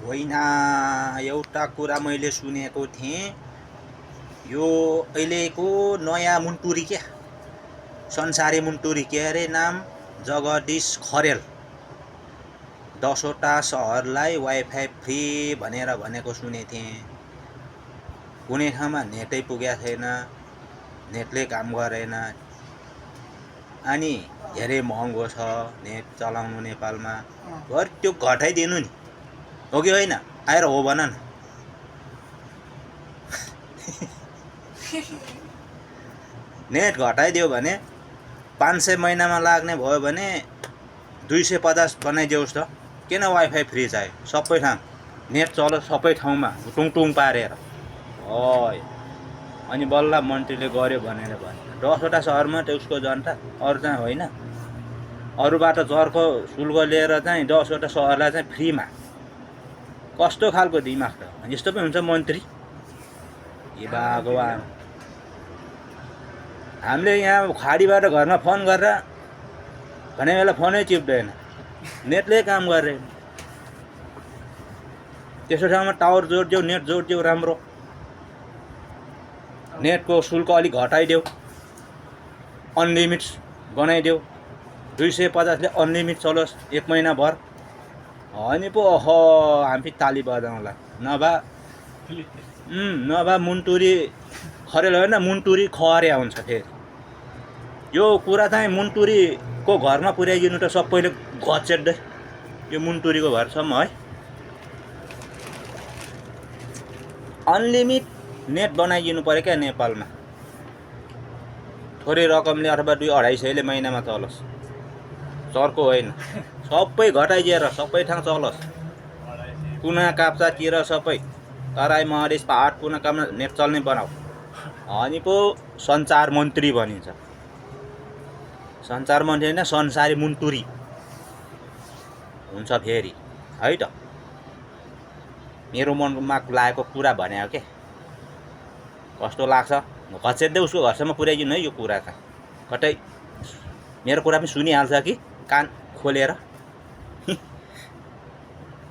होइन, एउटा कुरा मैले सुनेको थिएँ। यो अहिलेको नयाँ मुन्टुरी क्या, संसारी मुन्टुरी के अरे नाम, जगदीश खरेल 10वटा सहरलाई वाइफाई फ्री भनेर भनेको सुनेको थिएँ। कुनै ठाउँमा नेटै पुगेको छैन, नेटले काम गरेन, अनि धेरै महँगो छ नेट चलाउनु नेपालमा। घर त्यो घटाइदिनु नि, हो कि होइन? आएर हो भन न। नेट घटाइदियो भने 500 महिनामा लाग्ने भयो भने 250 बनाइदियोस् त। किन वाइफाई फ्री चाहियो? सबै ठाउँ नेट चलोस्, सबै ठाउँमा टुङ पारेर। अनि बल्ल मन्त्रीले गर्यो भनेर भने 10वटा सहरमा त उसको जनता, अरू चाहिँ होइन। अरूबाट चर्को शुल्क लिएर चाहिँ 10वटा सहरलाई चाहिँ फ्रीमा। कस्तो खालको दिमाग त? यस्तो पनि हुन्छ मन्त्री? ए भगवान, हामीले यहाँ खाडीबाट घरमा फोन गरेर भने बेला फोनै चिप्दैन, नेटले काम गरेन। त्यसो ठाउँमा टावर जोडिदेऊ, नेट जोडिदेऊ, राम्रो नेटको शुल्क अलिक घटाइदेऊ, अनलिमिट बनाइदेऊ, 250ले अनलिमिट चलोस् 1 महिनाभर। अनि पो हामी ताली बजाउँला। नभए मुन्टुरी खरेल होइन, मुन्टुरी खर्या हुन्छ फेरि। यो कुरा चाहिँ मुन्टुरीको घरमा पुर्याइदिनु त सबैले घचेट्दै, यो मुन्टुरीको घरसम्म है। अनलिमिट नेट बनाइदिनु पर्यो क्या नेपालमा। थोरै रकमले अथवा 200-250ले महिनामा चलोस्, चर्को होइन। सबै घटाइदिएर सबै ठाउँ चलोस्, कुना काप्चातिर सबै तराई मधेस पहाड कुना काममा नेट चल्ने बनाऊ। अनि पो सञ्चार मन्त्री भनिन्छ। सञ्चार मन्त्री होइन, संसारी मुन्टुरी हुन्छ फेरि है त। मेरो मनमा लागेको कुरा भने हो के, कस्तो लाग्छ? घचेट्दै उसको घरसम्म पुर्याइदिनु है यो कुरा त। कतै मेरो कुरा पनि सुनिहाल्छ कि कान खोलेर।